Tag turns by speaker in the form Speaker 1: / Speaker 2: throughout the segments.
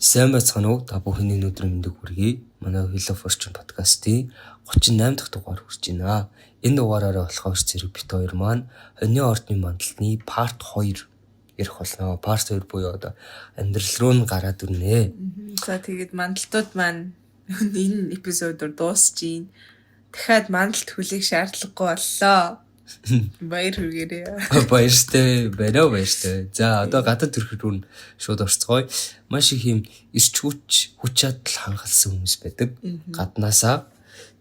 Speaker 1: Сайн байцгаана уу? Та бүхний өнөөдрийн мэндийг хүргэе. Манай Wheel of Fortune подкастын 38 дахь дугаар хүрч байна. Энэ дугаараараа болохоор зэрэг бит хоёр маань хоньны ордны мандалтны part 2 ярих болно. Part 2 буюу одоо амьдрал руу нь гараад ирнэ.
Speaker 2: За, тэгээд мандалтууд маань энэ эпизодоор дуусж гин. Дахиад мандалт хүлээх шаардлагагүй боллоо. Баяр хүргээрэй.
Speaker 1: Баяртай байна уу, баяртай. За, одоо гадаад төрх рүү нь шууд орцгоё. Маш их юм эрч хүч, хүч чадал хангалсан хүмүүс байдаг. Гаднаасаа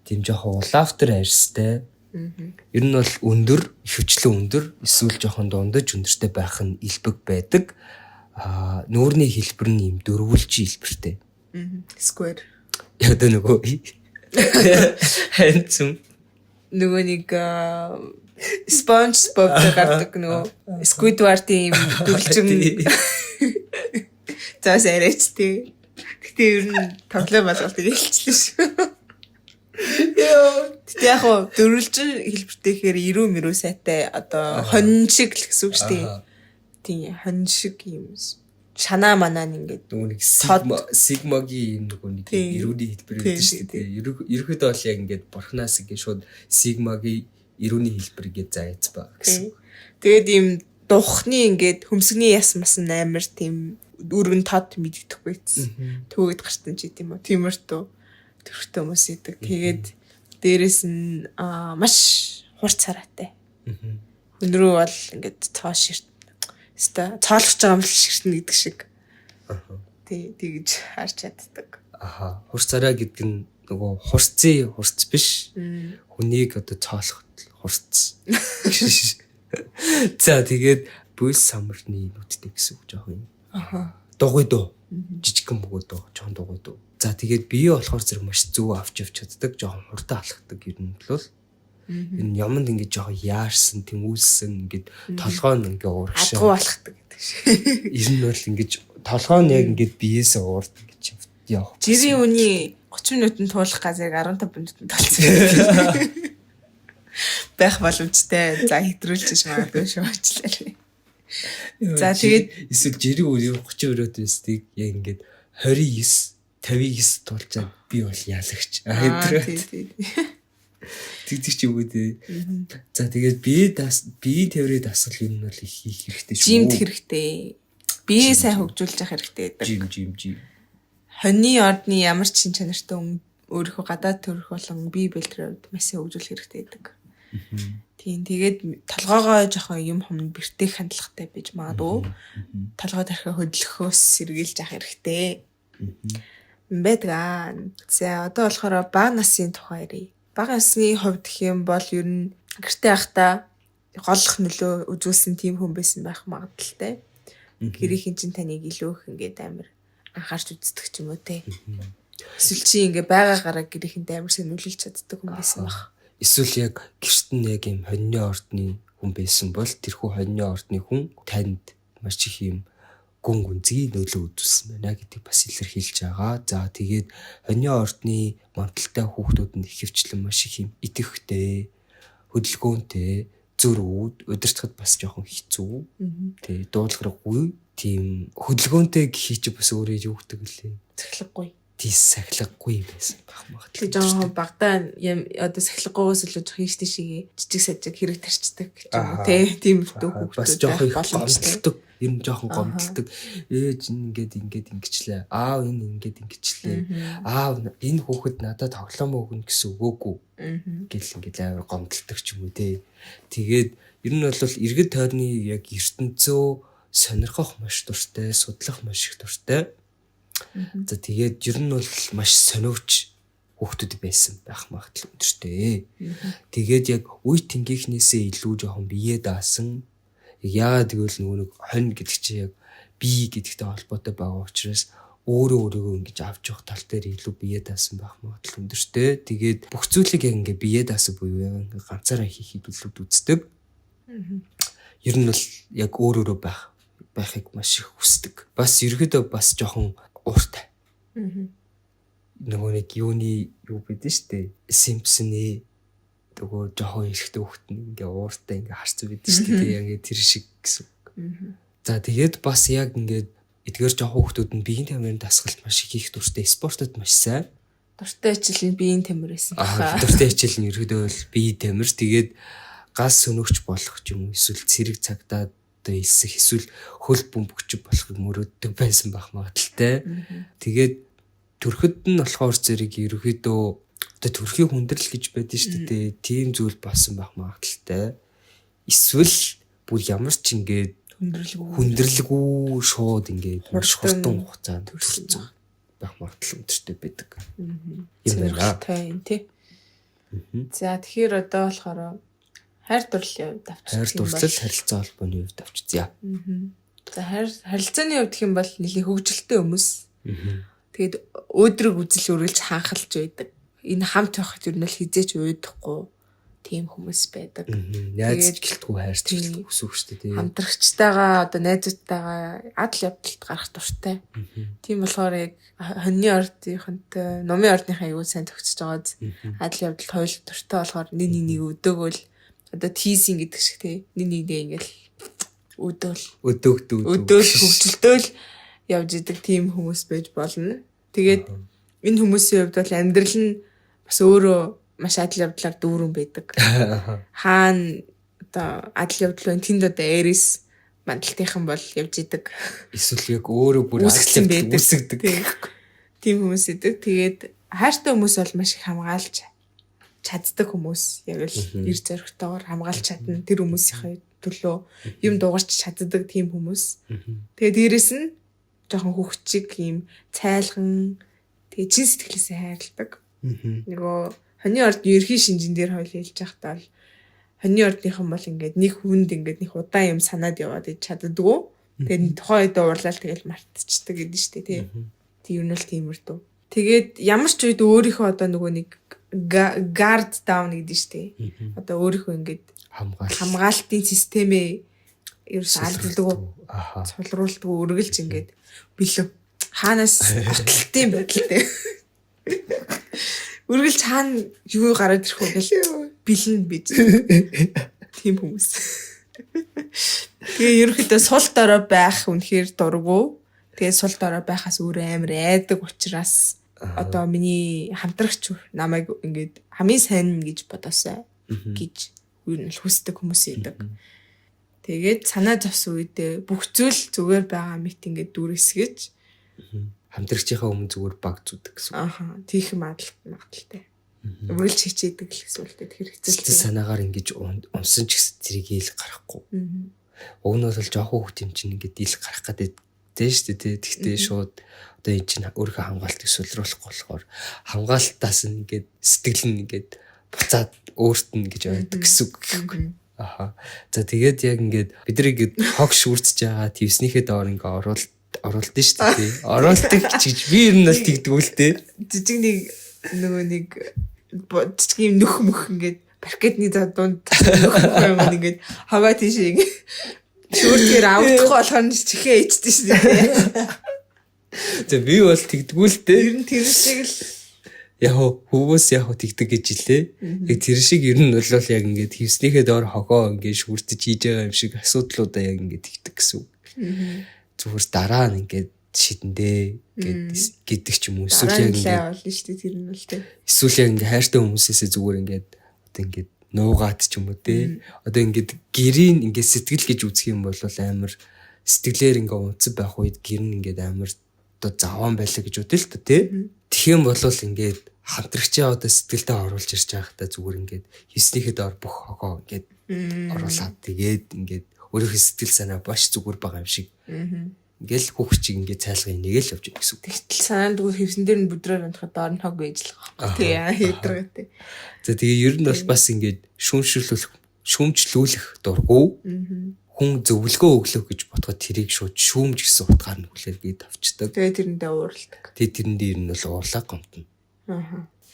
Speaker 1: тийм жоохон улаавтар арьстай. Ер нь бол өндөр, ихэвчлэн өндөр, эсвэл жоохон дундаж өндөртэй байх нь элбэг байдаг. Аа, нүүрний хэлбэр нь юм дөрвөлжин хэлбэртэй.
Speaker 2: Square.
Speaker 1: Яг одоо нөгөө handsome
Speaker 2: Нөгөө нэг SpongeBob дээр гардаг нөгөө Squidward-ийн юм дөрвөлжин. За, арайч тий. Гэтэ ер нь тоглоом болголтыг хэлчихлээ шүү. Йоо. Гэтэ яг хуу дөрвөлжин хэлбэртэй гэхээр ирүү мөрүү сайтай, одоо хонь шиг л гэсэн үг шүү дээ. Тийм, хонь шиг юм шанаа манаа нь ингээд
Speaker 1: нөгөө нэг Сигмагийн юм нөгөө нэг ирүүний хэлбэр байдаг шүү дээ. Ерөнхийдөө бол яг ингээд бурхнаас ингээд шууд Сигмагийн ирүүний хэлбэр ингээд заяц ба гэсэн.
Speaker 2: Тэгээд ийм духны ингээд хөмсгний яс мас нь амар тийм өргөн тод мэддэхгүй байсан. Төгөөд гартан ч гэдэм үү. Тиймэрхүү төрхтэй хүмүүс идэг. Тэгээд дээрэс нь маш хурц царайтай. Хүн рүү бол ингээд цоо ширт. Өстой цоолгож байгаа юм л ширтнэ гэдэг шиг. Тий, тэгж харж чаддаг.
Speaker 1: Аха. Хурц царай гэдэг нь нөгөө хурцын хурц биш. Хүнийг одоо цоолох хурц. За, тэгээд бүл самарны нүдтэй гэсэн үг, жоох юм. Дугуй дуу. Жижигхэн бөгөөд жоохон дугуй дуу. За, тэгээд бие болохоор зэрэг маш зөв авч явж чаддаг, жоохон хурдан алхдаг ер нь бол. Энэ яманд ингэж жоохон яарсан, тэмүүлсэн, ингээд толгой нь ингээ урагшаа.
Speaker 2: Адгуу алхдаг гэдэг шиг.
Speaker 1: Ер нь бол ингэж толгой нь яг ингээд биеэсээ уурд ингэж явах.
Speaker 2: Жирийн үний 30 минутанд туулах газрыг 15 минутанд туулсан байх боломжтой. За, хэтрүүлчих магадгүй шүү, уучлаарай. За, тэгээд
Speaker 1: эсвэл жирийн үний 30 минут өстийг яг ингээд 29 59 туулчаад би бол ялагч.
Speaker 2: Хэтрээ.
Speaker 1: Тэгдэг ч юм уу те. За, тэгээд бие дас бие тээврийн дасгал ер нь бол их хийх хэрэгтэй шүү.
Speaker 2: Gym дэх хэрэгтэй. Бие сайн хөгжүүлж явах хэрэгтэй гэдэг.
Speaker 1: Gym, gym, gym.
Speaker 2: Хоньны ордны ямар ч чин чанартай өөрийнхөө гадаад төрөх болон бие бэлтрийн хувьд маш сайн хөгжүүлэх хэрэгтэй гэдэг. Тийм, тэгээд толгоогоо жоохон юм хум бэртээх хандлагатай байж магадгүй. Толгой тархиа хөдлөхөөс сэргийлж авах хэрэгтэй. Байдаг аа. За, одоо болохоор бага насын тухай ярив. Бага насны хувьд гэх юм бол ер нь гэрте байхдаа голлох нөлөө үзүүлсэн тийм хүн байсан байх магадлалтай. Гэрийнхэн чинь таныг илүү их ингээд амар анхаарч үздэг ч юм уу те. Эсвэл чи ингээ байгаагаараа гэрийнхэнтэй амар сайн нүлэлж чаддаг хүн байсан байх.
Speaker 1: Эсвэл яг гэрт нь яг юм хоньны ордны хүн байсан бол тэрхүү хоньны ордны хүн танд маш их юм гүн гүнзгий нөлөө үзүүлсэн байна гэдгийг бас илэрхийлж байгаа. За, тэгээд хоньны ордны мандалтай хүүхдүүд нь ихэвчлэн маш их юм идэвхтэй, хөдөлгөөнтэй, зөрүүд, удирдахад бас жоохон хэцүү. Тэгээ дуулгарахгүй, тийм хөдөлгөөнтэй гэхий чи бас өөрөө юу гэдэг лээ.
Speaker 2: Сахилгагүй.
Speaker 1: Тийс сахилгагүй байсан байх магадлал.
Speaker 2: Тэгээ жоохон багтаа юм одоо сахилгагүйгээс илүү жоохон ийш тийшээ жижиг сажиг хэрэг тарчдаг гэж юм уу те. Тийм хүүхдүүд
Speaker 1: бас жоохон гомдолдог. Ер нь жоохон гомдолдог. Ээж нь ингээд ингээд ингэчлээ. Аав энэ ингээд ингэчлээ. Аав энэ хүүхэд надад тоглоом өгнө гэсэн өгөөгүй. Гэл ингээд амар гомдолдог ч юм уу те. Тэгээд ер нь бол иргэд тойрны яг ертөнцөө сонирхох маш дуртай, судлах маш их дуртай. За, тэгээд ер нь бол маш сониуч хүүхдүүд байсан байх магадлал өндөртэй. Тэгээд яг үе тэнгийнхнээсээ илүү жоохон бие даасан. Яг яагаад гэвэл нөгөө нэг хонь гэдэг чинь яг бие гэдэгтэй холбоотой байгаа учраас өөрөө өөрийгөө ингэж авч явах тал дээр илүү бие даасан байх магадлал өндөртэй. Тэгээд бүх зүйлийг яг ингээ бие даасан буюу яг ингээ ганцаараа хийхийг илүү үздэг. Ер нь бол яг өөр өөрөө байхыг маш их хүсдэг. Бас ерөөдөө бас жоохон ууртай. Нөгөө нэг юуны юу бидэн штэ. Симпсоны нөгөө жоохон эрэхтэй хүүхэд нь ингээ ууртай ингээ харцсан бидэн штэ. Тэгээ ингээ тэр шиг гэсэн. За, тэгээд бас яг ингээд Эдгээр жоохон хүүхдүүд нь биеийн тамирын дасгалд маш их хийх дуртай, спортод маш сайн.
Speaker 2: Дуртай хичээл нь биеийн тамир байсан.
Speaker 1: Дуртай хичээл нь ерөөдөө бол биеийн тамир. Тэгээд гал сөнөөгч болох ч юм уу, эсвэл цэрэг цагдаа одоо элсэх, эсвэл хөл бөмбөгч болохыг мөрөөддөг байсан байх магадaltaй. Тэгээд төрөхөд нь болохоор зэрэг ерөөхдөө одоо төрхийн хүндрэл гэж байдэн шүү дээ. Тийм зүйл болсон байх магадaltaй. Эсвэл бүр ямар ч ингээд хүндрэлгүй шууд ингээд маш хурдан хугацаанд төрсөн байх магадлал өндөртэй байдаг.
Speaker 2: Юм байна. Тий. За тэгэхээр одоо болохоор хайр дурлалын хувьд
Speaker 1: авчих. Хайр дурлал, харилцаа холбооны хувьд авчихъя.
Speaker 2: За харилцааны хувьд гэх юм бол нэлийн хөгжилтэй хүмүүс. Тэгээд өөдрөг үзэл үргэлж ханхалж байдаг. Энэ хамт байхад ер нь л хизээч уйдахгүй тийм хүмүүс байдаг.
Speaker 1: Найз гэлтгүй, хайрч гэлтгүй гэсэн үг шүү дээ.
Speaker 2: Хамтрагчтайгаа одоо найзуудтайгаа адал явдалд гарах дуртай. Тийм болохоор яг хоньны ордынхантай, нумын ордныхаа аюул сайн төгсөж байгааз адал явдалд хоёул дуртай болохоор нэг нэг нэг өдөөгөл одоо тийзинг гэдэг шиг тий. Нэг нэгдээ ингээл өдөөл өдөөл хөгжилдөөл явж идэг тийм хүмүүс байж болно. Тэгээд энэ хүмүүсийн хувьд бол амьдрал нь бас өөрөө маш адал явдлаар дүүрэн байдаг. Хаана одоо адал явдал байна, тэнд одоо Aries мандалтынхан бол явж идэг.
Speaker 1: Эсвэл яг өөрөө бүр
Speaker 2: адал явдал үүсгдэг. Тийм хүмүүс идэг. Тэгээд хайртай хүмүүс бол маш их хамгаалж чаддаг хүмүүс. Яг л эр зоригтойгоор хамгаалж чадна. Тэр хүмүүсийнхээ төлөө юм дуугарч чаддаг тийм хүмүүс. Тэгээд дээрэс нь жоохон хөвгчиг юм цайлган тэгээ чин сэтгэлээсээ хайрладаг. Нөгөө хоньны орд ерхий шинжин дээр хойл хэлж байхдаа л хоньны ордныхан бол ингээд нэг хүнд ингээд нэг удаан юм санаад яваад иж чаддаггүй. Тэгээд тухайн үед уурлал тэгэл мартчихдаг гэдэг нь шүү дээ тий. Тийм юм л тиймэрдүү. Тэгээд ямар ч үед өөрийнхөө одоо нөгөө нэг guard down гэдэг нь шүү дээ. Одоо өөрийнхөө ингээд хамгаалтын системээ ерөөс алддаг, цулруулдаг, үргэлж ингээд бэлэн хаанаас отолтын байдалтай. Үргэлж хаана юу гараад ирэх вэ гэл бэлэн бий. Тийм хүмүүс. Тэгээ ерөнхийдөө сул дорой байх үнэхээр дургу. Тэгээ сул дорой байхаас өөр амар айдаг учраас одоо миний хамтрагч намайг ингээд хамгийн сайн гэж бодоосай гэж юу нь хүсдэг хүмүүс идэг. Тэгээд санаа зовсон үедээ бүх зүйл зүгээр байгаа мэт ингээд дүрсгэж
Speaker 1: хамтрагчийнхаа өмнө зүгээр баг зүүдэг гэсэн.
Speaker 2: Аха, тийх магадлалтай. Үргэлж хичээдэг л гэсэн үг л дээ. Тэр
Speaker 1: хэцүү санаагаар ингэж унсан ч гэсэн тэрийг ил гаргахгүй. Уг нь бол жоохон хүүхд юм чинь ингээд ил гарах гэдэг шүү дээ. Тэгтээ шууд одоо эн чинь өөрийнхөө хамгаалтыг сулруулахгүй болохоор хамгаалтаас нь ингээд сэтгэл нь ингээд буцаад өөрт нь гэж ойдог гэсэн үг. Аха. За тэгээд яг ингээд бид нар ингээд хог шүүрцэж байгаа твснийхээ доор ингээд оруулдаг шүү дээ. Оруулдаг ч гэж би ер нь бол тэгдэг үл дээ.
Speaker 2: Жижиг нэг нөгөө нэг жижиг юм нөх мөх ингээд паркетны дунд нөх мөх юм ингээд хаваа тийш ингээд шүүрдгээр авахгүй болохоор нь чихээ ичдэн шүү дээ.
Speaker 1: За би бол тэгдэггүй л дээ.
Speaker 2: Ер нь тэр шиг л
Speaker 1: яг хүмүүс яг тэгдэг гэж хэлээ. Яг тэр шиг ер нь бол яг ингээд хевснийхээ доор хогоо ингээд шүүртэж хийж байгаа юм шиг асуудлуудаа яг ингээд тэгдэг гэсэн үг. Зүгээр дараа нь ингээд шидэндээ гэдэг ч юм уу,
Speaker 2: эсвэл яг ингээд болно шүү дээ, тэр нь бол тий.
Speaker 1: Эсвэл яг ингээд хайртай хүмүүсээсээ зүгээр ингээд одоо ингээд нуугаад ч юм уу тий. Одоо ингээд гэрийн ингээд сэтгэл гэж үзэх юм бол амар сэтгэлээр ингээд унцсан байх үед гэр нь ингээд амар одоо заваан байлаа гэж бодъё л та тий. Тэгэх юм бол ингээд хамтрагчаа одоо сэтгэлдээ оруулж ирж байхдаа зүгээр ингээд хийснийхээ доор бүх хогоо ингээд оруулаад тэгээд ингээд өөрийнхөө сэтгэл санаа баш зүгээр байгаа юм шиг. Ингээл хүүхчиг ингээд цайлгын нэг л явж байгаа гэсэн үг.
Speaker 2: Тэгтэл санаандгүй хэвсэн дээр нь бүдрээр унтахад доор нь хог байж л байгаа байхгүй тий. Хэдрэг тий.
Speaker 1: За тэгээ ер нь бол бас ингээд шүүмжлүүлэх дургу. Хүн зөвлөгөө өглөө гэж бодоход тэрийг шууд шүүмж гэсэн утгаар нь хүлээгээд авчдаг.
Speaker 2: Тэгээ тэрэндээ уурладаг.
Speaker 1: Тэгээ тэрэндээ ер нь бол уурлаа гомдно.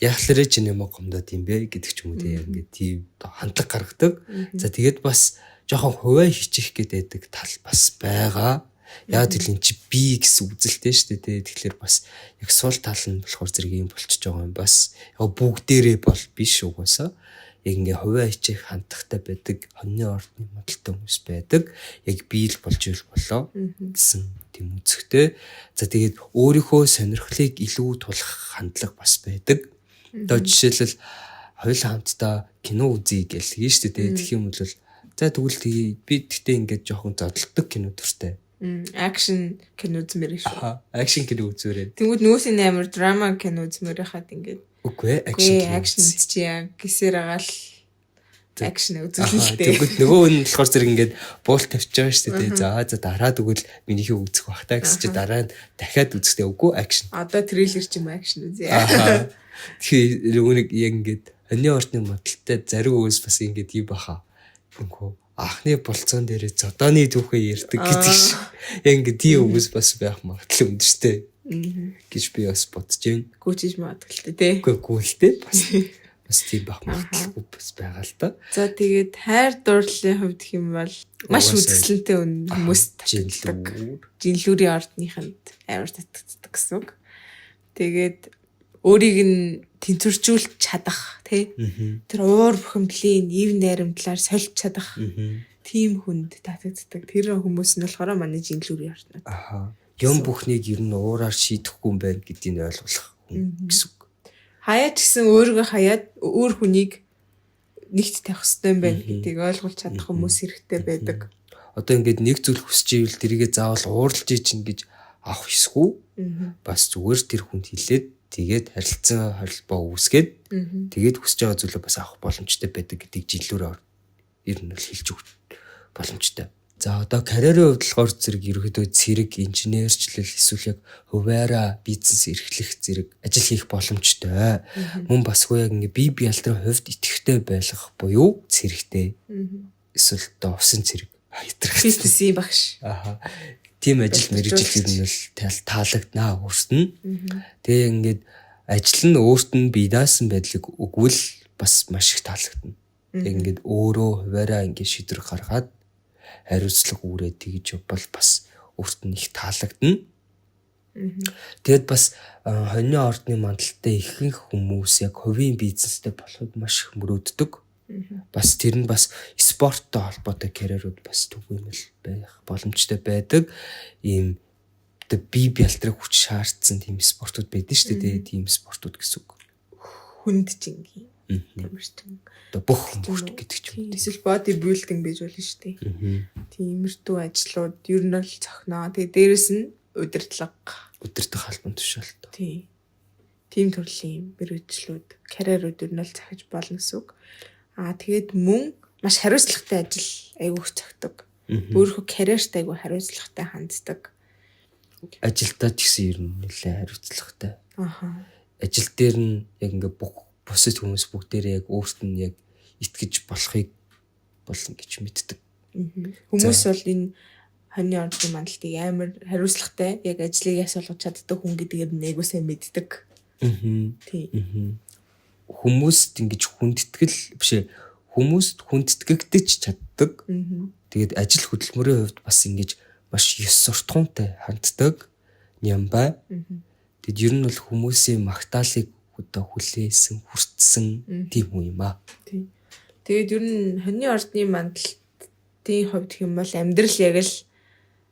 Speaker 1: Яхлаарэ чи нэмэг гомдоод юм бэ гэдэг ч юм уу тий. Ингээд тийм хандлага гаргадаг. За тэгээд бас жоохон хувиа хичих гэдэг тал бас байгаа. Яг тэр эн чи би гэсэн үзэлтэй шүү дээ. Тэгэхээр бас яг сул тал нь болохоор зэрэг юм болчихж байгаа юм бас. Яг бүгдээрээ бол биш угаасаа. Яг ингээ хувиа хичээх хандлагатай байдаг, хоньны ордны модалтай хүмүүс байдаг. Яг би л болж ивэл болоо гэсэн тийм үзэхтэй. За тэгээд өөрийнхөө сонирхлыг илүү тулах хандлага бас байдаг. Одоо жишээлбэл хоёул хамтдаа кино үзье гэл тийм шүү дээ. Тэгэх юм бол за тэгвэл би тэгтээ ингээд жоохон зодтолдог кино дуртай.
Speaker 2: Акшн кино үзмээр шүү.
Speaker 1: Акшн кино үзмээр.
Speaker 2: Тэнгүүд нөөсийн амар драма кино үзмээр хаад ингээд.
Speaker 1: Үгүй ээ,
Speaker 2: акшн үзчихье. Гисээр агаал акшн үзүүлэлтэй.
Speaker 1: Тэнгүүд нөгөө нь болохоор зэрэг ингээд буул тавьчих байгаа шүү дээ. За за дараа тэгвэл минийхээ үзэх бах та гэсэн чи дараа нь дахиад үзэхдээ үгүй акшн.
Speaker 2: Одоо трейлер ч юм акшн үзье.
Speaker 1: Тэгэхээр нөгөө нэг яг ингээд хоньны ордны модалтай зарим хүмүүс бас ингээд юм баха. Үгүй анхны болцоон дээрээ зодооны түүхээ ярьдаг гэдэг шиг. Яг ингээд тийм хүмүүс бас байх магадлал өндөртэй гэж би бас бодож байна.
Speaker 2: Гүчиж магадгүй л дээ.
Speaker 1: Үгүй гүү л дээ. Бас тийм байх магадлалгүй бас байгаа л да.
Speaker 2: За тэгээд хайр дурлалын хувьд гэх юм бол маш үзэсгэлэнтэй хүмүүс татдаг. Жинлүүрийн ордныханд амар татагддаг гэсэн үг. Тэгээд өөрийг нь тэнцвэржүүлж чадах тий. Тэр уур бухимдлын ив найрамдлаар сольж чадах тийм хүнд татагддаг. Тэр хүмүүс нь болохоор манай жинлүүрийн орднууд.
Speaker 1: Аха. Юм бүхнийг ер нь уураар шийдэхгүй юм байна гэдгийг ойлгох хүн гэсэн үг.
Speaker 2: Хаяа ч гэсэн өөрийгөө хаяад өөр хүнийг нэгт тавих хэрэгтэй юм байна гэдгийг ойлгуулж чадах хүмүүс хэрэгтэй байдаг.
Speaker 1: Одоо ингээд нэг зүйл хүсэж ивэл тэрийгэ заавал уурлж ийн гэж авах ёсгүй. Бас зүгээр тэр хүнд хэлээд тэгээд харилцан холбоо үүсгээд тэгээд хүсэж байгаа зүйлээ бас авах боломжтой байдаг гэдгийг жилүүрээр ер нь л хэлж өгөх боломжтой. За одоо карьерийн хувьд болохоор зэрэг ерөөдөө цэрэг, инженерчлэл эсвэл яг хувиараа бизнес эрхлэх зэрэг ажил хийх боломжтой. Мөн басгүй яг ингээ бие биелтрийн хувьд идэвхтэй байх буюу цэрэгтэй. Эсвэл одоо усын цэрэг хаятрах.
Speaker 2: Бизнесийн багш.
Speaker 1: Аха. Тийм ажил мэргэжил ер нь бол таалагдана өөрт нь. Тэгээ ингээд ажил нь өөрт нь бие даасан байдлыг өгвөл бас маш их таалагдана. Яг ингээд өөрөө хувиараа ингээд шийдвэр гаргаад хариуцлага үүрээ тэгж явбал бас өөрт нь их таалагдана. Тэгэд бас хоньны ордны мандалтай ихэнх хүмүүс яг хувийн бизнестэй болохыг маш их мөрөөддөг. Бас тэр нь бас спорттой холбоотой карьерууд бас түгээмэл байх боломжтой байдаг. Ийм одоо бие бялтрыг хүч шаардсан тийм спортууд байдаг шүү дээ. Тийм спортууд гэсэн үг.
Speaker 2: Хүнд жингийн тамирчин.
Speaker 1: Одоо бүх хүмүүст гэдэг ч
Speaker 2: юм. Эсвэл body building байж болно шүү дээ. Тиймэрхүү ажлууд ер нь л цохноо. Тэгээ дээрэс нь удирдлага.
Speaker 1: Удирдах албан тушаалт.
Speaker 2: Тийм. Тийм төрлийн мэргэжлүүд, карьерууд ер нь л захиж болно гэсэн үг. Аа тэгээд мөн маш хариуцлагатай ажил айгүйх цогтөг. Өөрийнхөө карьерт айгүй хариуцлагатай ханддаг.
Speaker 1: Ажилдаа ч гэсэн ер нь нэлээд хариуцлагатай.
Speaker 2: Аха.
Speaker 1: Ажил дээр нь яг ингээ бүх бусад хүмүүс бүгдээрээ яг өөрт нь яг итгэж болохыг болно гэж мэддэг.
Speaker 2: Хүмүүс бол энэ хоньны ордны мандалтыг амар хариуцлагатай яг ажлыг яс болгож чаддаг хүн гэдгээр нь айгүй сайн мэддэг.
Speaker 1: Тийм. Хүмүүст ингэж хүндэтгэл биш ээ хүмүүст хүндэтгэгдэж чаддаг. Тэгээд ажил хөдөлмөрийн хувьд бас ингэж маш ёс суртахуунтай ханддаг. Нямбай. Тэгэд ер нь бол хүмүүсийн магтаалыг одоо хүлээсэн, хүртсэн тийм хүн юм аа.
Speaker 2: Тийм. Тэгээд ер нь хоньны ордны мандалтын хувьд гэх юм бол амьдрал яг л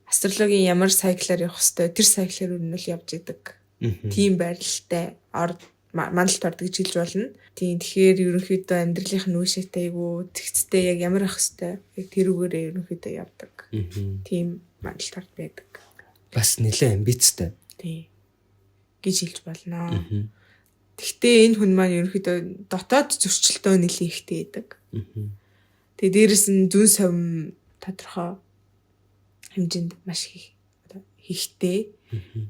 Speaker 2: астрологийн ямар сайклаар явах хэвтэй тэр сайклаар ер нь л явж идэг. Тийм байралтай орд мандалт ордог гэж хэлж болно. Тийм тэгэхээр ерөнхийдөө амьдралынх нь үе шаттай айгу зэгцтэй яг ямар ах хэвтэй яг тэрүүгээрээ ерөнхийдөө явдаг. Тийм мандалт орд байдаг.
Speaker 1: Бас нэлээд амбицтай.
Speaker 2: Тийм гэж хэлж болно. Гэхдээ энэ хүн маань ерөнхийдөө дотоод зөрчилтөө нэлээд ихтэй байдаг. Тэгээ дээрэс нь зүүн совин тодорхой хэмжээнд маш их хийхтэй.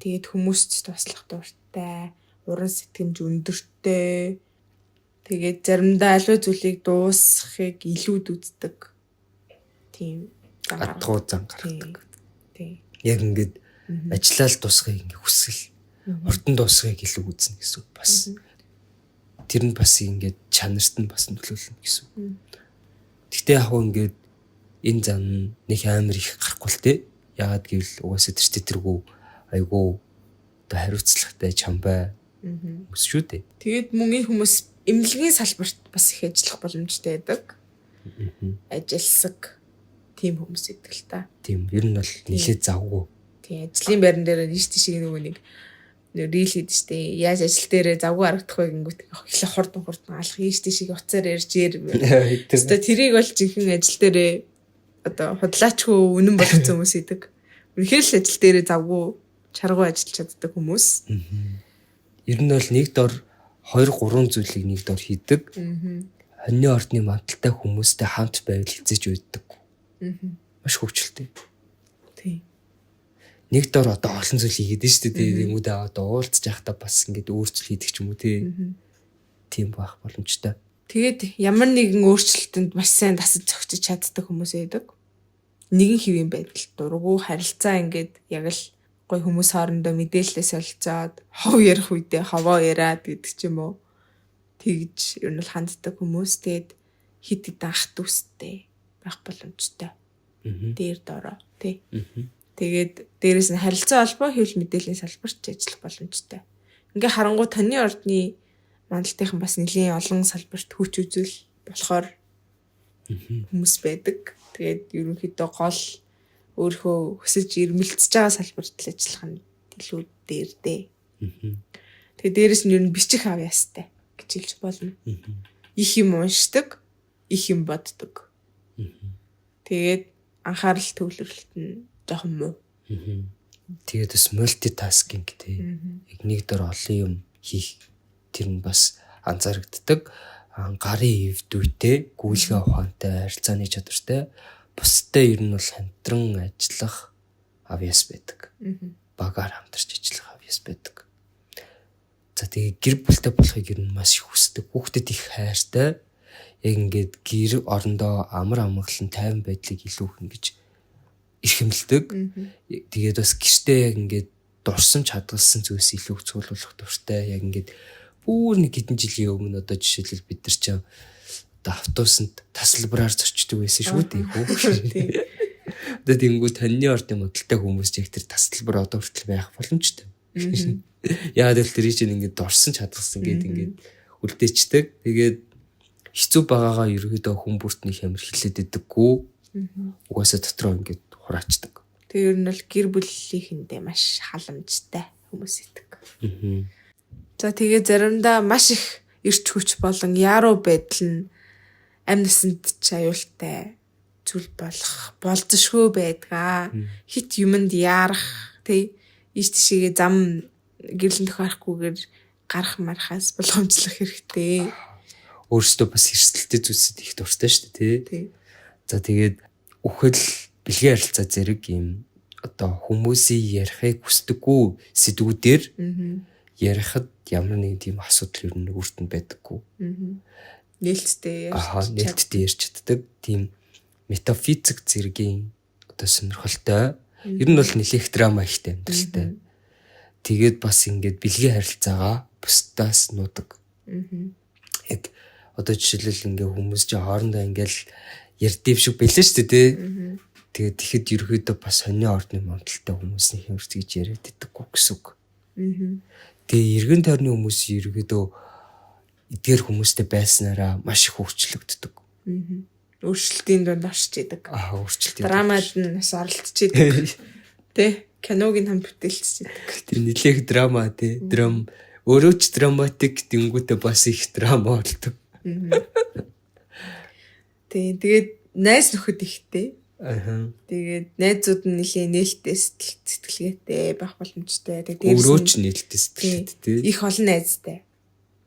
Speaker 2: Тэгээд хүмүүст туслах дуртай, уран сэтгэмж өндөртэй. Тэгээд заримдаа аливаа зүйлийг дуусгахыг илүүд үздэг. Тийм
Speaker 1: зан зан гаргадаг.
Speaker 2: Тийм.
Speaker 1: Яг ингээд ажиллаа л дуусгахыг ингээд хүсэл хурдан дуусгахыг илүү үзнэ гэсэн үг бас. Тэр нь бас ингээд чанарт нь бас нөлөөлнө гэсэн үг. Гэхдээ яг хөө ингээд энэ зан нэг амар их гарахгүй л те. Яагаад гэвэл угаасаа тэр тэргүү айгуу одоо хариуцлагатай чамбай хүмүүс шүү дээ.
Speaker 2: Тэгээд мөн энэ хүмүүс Эмнэлгийн салбарт бас их ажиллах боломжтой байдаг. Ажилсаг тийм хүмүүс идэг л та.
Speaker 1: Тийм, ер нь бол нэлээд завгүй.
Speaker 2: Тийм, ажлын байран дээр ийш тийш нөгөө нэг reel хийдэж штэ. Яаж ажил дээрээ завгүй харагдах вэ гингүүт эхлээ хурдан хурдан алах ийш тийш утсаар ярьж яар. Тэстэ тэрийг бол жинхэнэ ажил дээрээ одоо худлаачгүй үнэн болгоцсон хүмүүс идэг. Үнэхээр л ажил дээрээ завгүй чаргуу ажиллаж чаддаг хүмүүс.
Speaker 1: Ер нь бол нэг дор 2 3 зүйлийг нэг дор хийдэг. Хоньны ордны манталтай хүмүүстэй хамт байвал хизээж үйддэг. Маш хөвчлөлтэй.
Speaker 2: Тийм.
Speaker 1: Нэг дор одоо олон зүйл хийгээд нь шүү дээ. Тэнгүүдээ одоо уулзж байхдаа бас ингээд өөр зүйл хийдэг ч юм уу тий. Тийм байх боломжтой.
Speaker 2: Тэгээд ямар нэгэн өөрчлөлтөнд маш сайн дасаж зохицож чаддаг хүмүүс байдаг. Нэгэн хэвийн байдал дургу харилцаа ингээд яг л гой хүмүүс хоорондоо мэдээлэлээ солилцоод хов ярих үедээ ховоо яриад гэдэг ч юм уу. Тэгж ер нь бол ханддаг хүмүүс. Тэгээд хит хит ах дүүстэй байх боломжтой. Дээр доороо тий. Тэгээд дээрэс нь харилцаа холбоо хэвлэл мэдээллийн салбарт ажиллах боломжтой. Ингээ харангуй таны ордны мандалтынхан бас нэлийн олон салбарт хүч үзэл болохоор хүмүүс байдаг. Тэгээд ерөнхийдөө гол өөрийнхөө хүсэж ирмэлцэж байгаа салбарт л ажиллах нь илүү дээр дээ. Тэгээд дээрэс нь ер нь бичих авьяастай гэж хэлж болно. Их юм уншдаг, их юм боддог. Тэгээд анхаарал төвлөрөлт нь жоохон муу.
Speaker 1: Тэгээд бас мультитаскинг тий. Яг нэг дор олон юм хийх тэр нь бас анзаарэгддэг. Гарын эвдүүтэй, гүйлгээ ухаантай, харилцааны чадвартай, бусдад ер нь бол хамтран ажиллах авьяас байдаг. Багаар хамтарч ажиллах авьяас байдаг. За тэгээ гэр бүлтэй болохыг ер нь маш их хүсдэг. Хүүхдэд их хайртай. Яг ингээд гэр орондоо амар амгалан тайван байдлыг илүү их ингэж эрхэмлдэг. Тэгээд бас гэртээ яг ингээд дурсамж хадгалсан зүйлс илүү цуглуулах дуртай. Яг ингээд бүр нэг хэдэн жилийн өмнө одоо жишээлбэл бид нар чинь одоо автобусанд тасалбараар зорчдөг байсан шүү дээ хөө. Одоо тэнгүү таны ордын модалтай хүмүүс яг тэр тасалбар одоо хүртэл байх боломжтой. Яагаад гэвэл тэр чинь ингээд дурсамж хадгалсан гээд ингээд үлдээчдэг. Тэгээд хэцүү байгаагаа ерөөдөө хүн бүрт нэг амар хилээд идэггүй. Угаасаа дотроо ингээд хураачдаг.
Speaker 2: Тэр ер нь бол гэр бүлийнхэндээ маш халамжтай хүмүүс идэг. За тэгээ заримдаа маш их эрч хүч болон яруу байдал нь амь насанд ч аюултай зүйл болох болзошгүй байдгаа. Хит юмд яарах тий ийш тийшээгээ зам гэрлэн тохиорохгүйгээр гарах мархаас болгоомжлох хэрэгтэй.
Speaker 1: Өөрсдөө бас эрсдэлтэй зүйлсэд их дуртай шүү дээ тий. За тэгээд үхэл бэлгийн харилцаа зэрэг юм одоо хүмүүсийн ярихыг хүсдэггүй сэдвүүдээр ярихад ямар нэгэн тийм асуудал ер нь өөрт нь байдаггүй.
Speaker 2: Нээлттэй
Speaker 1: ярьж нээлттэй ярьж чаддаг. Тийм метафизик зэргийн одоо сонирхолтой. Ер нь бол нэлээх драма ихтэй амьдралтай. Тэгээд бас ингээд бэлгийн харилцаагаа бусдаас нуудаг. Яг одоо жишээлбэл ингээ хүмүүс чинь хоорондоо ингээл ярьдээ шиг бэлэн шүү дээ тий. Тэгээд тэгэхэд ерөөхдөө бас сони ордны мандалтай хүмүүсний хэмэрч гэж яриад идэггүй гэсэн үг. Тэгээ эргэн тойрны хүмүүс ерөөхдөө эдгээр хүмүүстэй байснараа маш их өөрчлөгддөг.
Speaker 2: Өөрчлөлтийн дунд оршиж идэг.
Speaker 1: Өөрчлөлтийн
Speaker 2: драмад нь бас оролцож идэг. Тэ киног нь хамт бүтээлчиж идэг.
Speaker 1: Тэр нэлээх драма тий. Драм өөрөө ч драматик тэнгүүтээ бас их драма болдог.
Speaker 2: Тий, тэгээд найз нөхөд ихтэй.
Speaker 1: Тэгээд
Speaker 2: найзууд нь нэлээ нээлттэй сэтгэлгээтэй байх боломжтой.
Speaker 1: Тэгээд өөрөө ч нээлттэй сэтгэлгээтэй тий.
Speaker 2: Их олон найзтай.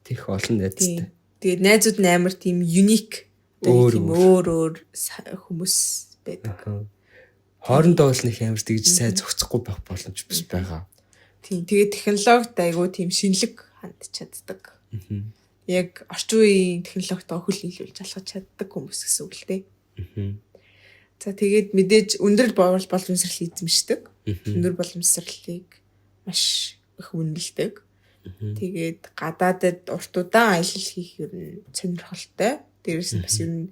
Speaker 1: Их олон найзтай.
Speaker 2: Тэгээд найзууд нь амар тийм юник тийм өөр өөр хүмүүс байдаг.
Speaker 1: Хоорондоо бол нэг амар тэгж сайн зохицохгүй байх боломж бас байгаа.
Speaker 2: Тийм. Тэгээд технологид айгүй тийм шинэлэг хандж чаддаг. Яг орчин үеийн технологитойгоо хөл нийлүүлж алхаж чаддаг хүмүүс гэсэн үг л дээ. За тэгээд мэдээж өндөр боломжсрал эзэмшдэг. Өндөр боломжсралыг маш их үнэлдэг. Тэгээд гадаадад урт удаан аялал хийх ер нь сонирхолтой. Дээрээс нь бас ер нь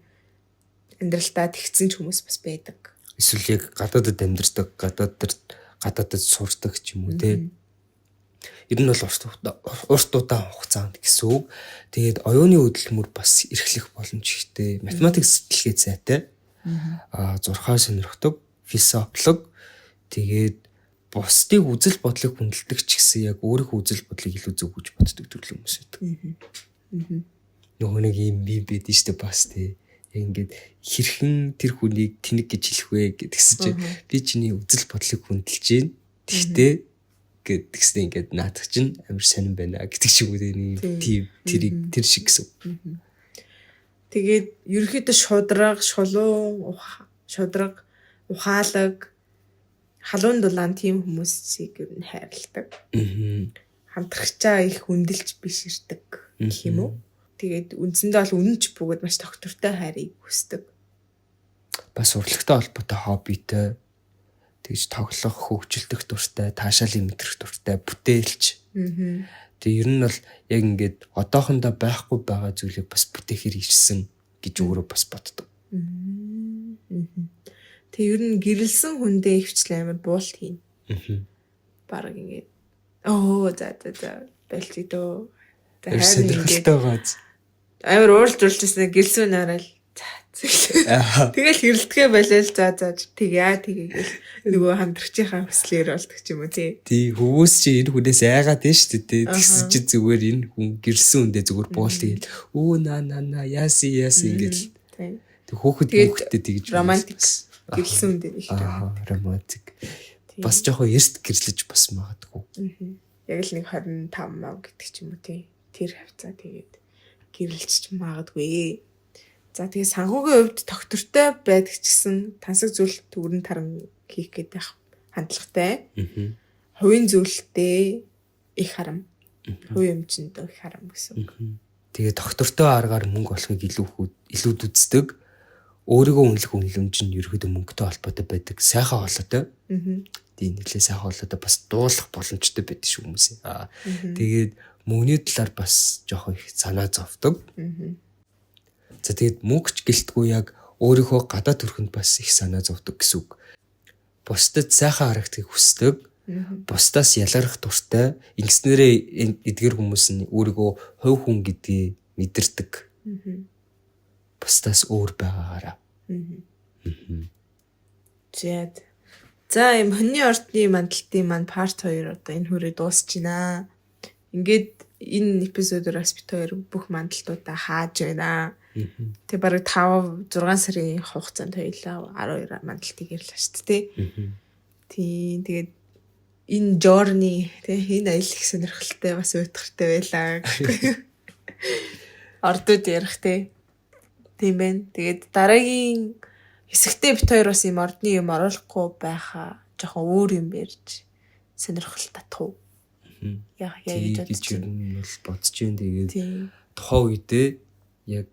Speaker 2: амьдралдаа тэгсэн ч хүмүүс бас байдаг.
Speaker 1: Эсвэл яг гадаадад амьдардаг, гадаадад сурдаг ч юм уу те. Ер нь бол урт удаан хугацаанд гэсэн үг. Тэгээд оюуны хөдөлмөр бас эрхлэх боломж ихтэй. Математик сэтгэлгээ зайтай. Зурхаа сонирхдог, философлог. Тэгээд бусдыг үзэл бодлыг хүндэлдэг ч гэсэн яг өөрийнхөө үзэл бодлыг илүү зөв гэж боддог төрлийн хүмүүс байдаг. Нөгөө нэг юм бий байдэн штэ бас тий. Яг ингээд хэрхэн тэр хүнийг тэнэг гэж хэлэх вэ гэдгсэн чинь би чиний үзэл бодлыг хүндэлж байна. Тэгтээ гэдгсэн ингээд наадах чинь амар сонирн байна гэдэг ч юм уу тийм тэрийг тэр шиг гэсэн.
Speaker 2: Тэгээд ерөнхийдөө шудраг, шулуун, шудраг, ухаалаг, халуун дулаан тийм хүмүүсийг ер нь хайрладаг. Хамтрагчаа их хүндэлж биш ирдэг гэх юм уу? Тэгээд үндсэндээ бол үнэнч бөгөөд маш тогтвортой хайрыг хүсдэг.
Speaker 1: Бас урлагтай холбоотой хоббитой, тэгж тоглох, хөгжилдөх дуртай, таашаалыг мэдрэх дуртай, бүтээлч. Тэгээ ер нь бол яг ингээд одоохондоо байхгүй байгаа зүйлийг бас бүтээхээр ирсэн гэж өөрөө бас боддог.
Speaker 2: Тэгээ ер нь гэрэлсэн хүндээ ихвчлэн амар буулт хийн. Бараг ингээд за за за байлцъя дөө.
Speaker 1: За сонирхолтой байгаа.
Speaker 2: Амар ууралж урлжсэн гэрэлсэн нараа л за. Тэгэл хэрэлдэхээ болол за за тэгье тэгээл нөгөө хамтрагчийнхаа хүслээр болдог ч юм уу тий.
Speaker 1: Тий хүмүүс чи энэ хүнээс айгаад байна шүү дээ. Тэгсэн чи зүгээр энэ хүн гэрсэн хүндээ зүгээр буулт гээл. Өө на на на яаси яаси ингээл. Тэг хөөхөд мөхөдтэй тэгж
Speaker 2: романтик гэрэлсэн хүндээ их
Speaker 1: романтик. Бас жоохон эрт гэрлэж бас магадгүй.
Speaker 2: Яг л нэг 25 мав гэдэг ч юм уу тий. Тэр хавцаа тэгээд гэрэлж магадгүй. За тэгээ санхүүгийн хувьд тогтвортой байдаг ч гэсэн тансаг зүйл төгрөн таран хийх гэдэг хандлагатай. Хувийн зүйлтэй их харам. Хувийн өмчөндөө их харам гэсэн үг.
Speaker 1: Тэгээ тогтвортой аргаар мөнгө олохыг илүү үздэг. Өөрийгөө үнэлэх үнэлэмж нь ерөөдөө мөнгөтэй холбоотой байдаг. Сайхан хоолойтой. Тийм нэлээ сайхан хоолойтой бас дуулах боломжтой байдаг шүү хүмүүс. Тэгээд мөнгөний талаар бас жоохон их санаа зовдөг. За тэгээд мөнгөч гэлтгүй яг өөрийнхөө гадаа төрхөнд бас их санаа зовдөг гэсэн үг. Бусдад сайхан харагдахыг хүсдэг. Бусдаас ялгарах дуртай. Ингэснээрээ эдгэр хүмүүс нь өөрийгөө хувь хүн гэдгийг мэдэрдэг. Бусдаас өөр байгаагаараа.
Speaker 2: За юм хоньны ордны мандалтын маань part 2 одоо энэ хүрээ дуусч байна. Ингээд энэ эпизодоор бас бит хоёр бүх мандалтуудаа хааж байна. Тэгээ бараг 5 6 сарын хугацаанд хоёлаа 12 мандалтыг ярьлаа шүү дээ. Тийм тэгээд энэ journey тий энэ аялал их сонирхолтой бас уйтгартай байлаа. Ордууд ярих тий. Тийм байна. Тэгээд дараагийн хэсэгтээ бит хоёр бас юм ордны юм оруулахгүй байхаа жоохон өөр юм ярьж сонирхол татах уу? Яа гэж
Speaker 1: бодож байна. Бол бодож байна. Тэгээд тухайн үедээ яг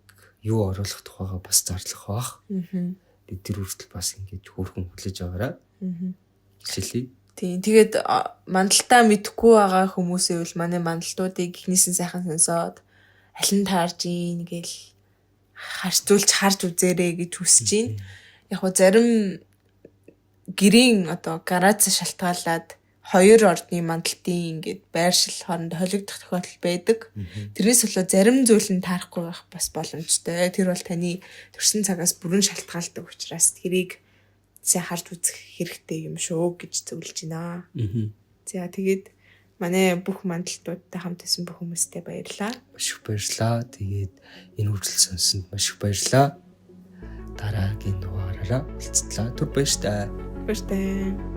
Speaker 1: юу оруулах тухайгаа бас зарлах бах. Тэгээд тэр хүртэл бас ингэж хөөрхөн хүлээж аваарай. Хичээлээ.
Speaker 2: Тийм. Тэгээд мандалтаа мэдэхгүй байгаа хүмүүсээ бол манай мандалтуудыг эхнээс нь сайхан сонсоод аль нь таарж ийн гэл харьцуулж харж үзээрэй гэж хүсэж байна. Яг гоо зарим гэрийн одоо гарац шалтгаалаад хоёр ордны мандалтын ингээд байршил хооронд холигдох тохиолдол байдаг. Тэрнээс болоод зарим зүйл нь таарахгүй байх бас боломжтой. Тэр бол таны төрсэн цагаас бүрэн шалтгаалдаг учраас тэрийг сайн харж үзэх хэрэгтэй юм шүү гэж зөвлөж байна. За тэгээд манай бүх мандалтуудтай хамт байсан бүх хүмүүстээ баярлалаа.
Speaker 1: Маш их баярлалаа. Тэгээд энэ хүртэл сонссонд маш их баярлалаа. Дараагийн дугаараараа уулзтлаа. Түр баяртай.
Speaker 2: Баяртай.